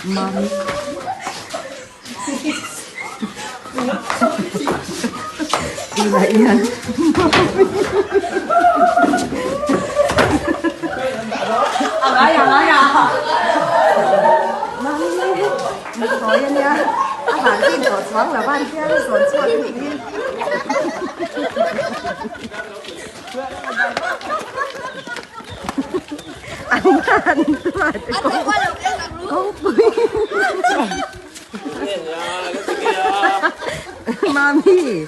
Mami. Tunah hian Mami muthawi a nia a han rin tawh chuang lo a hian a sawn chhuak a nih hi. Mami.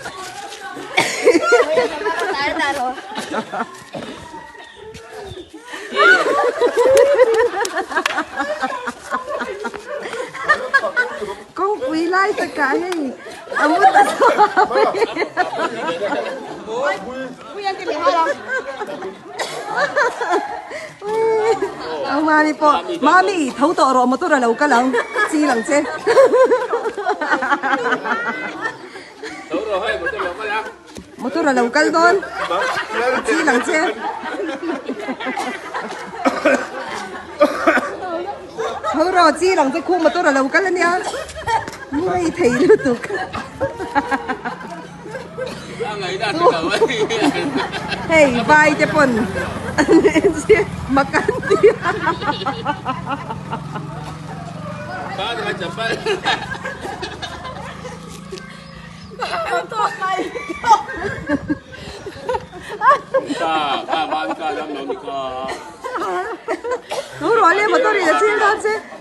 Kawngpui lai takah hei a mu ta Ang mami pawh mami tho tawh rawh motor a lo kal ang chi lang che. Motor a lo kal dawn chi lang che. Tho rawh chi lang che khu motor a lo kal ania ngei thei lutuk. Hei vai te pawn mak an ti a. Tho rawh le motor in a chil dawn che.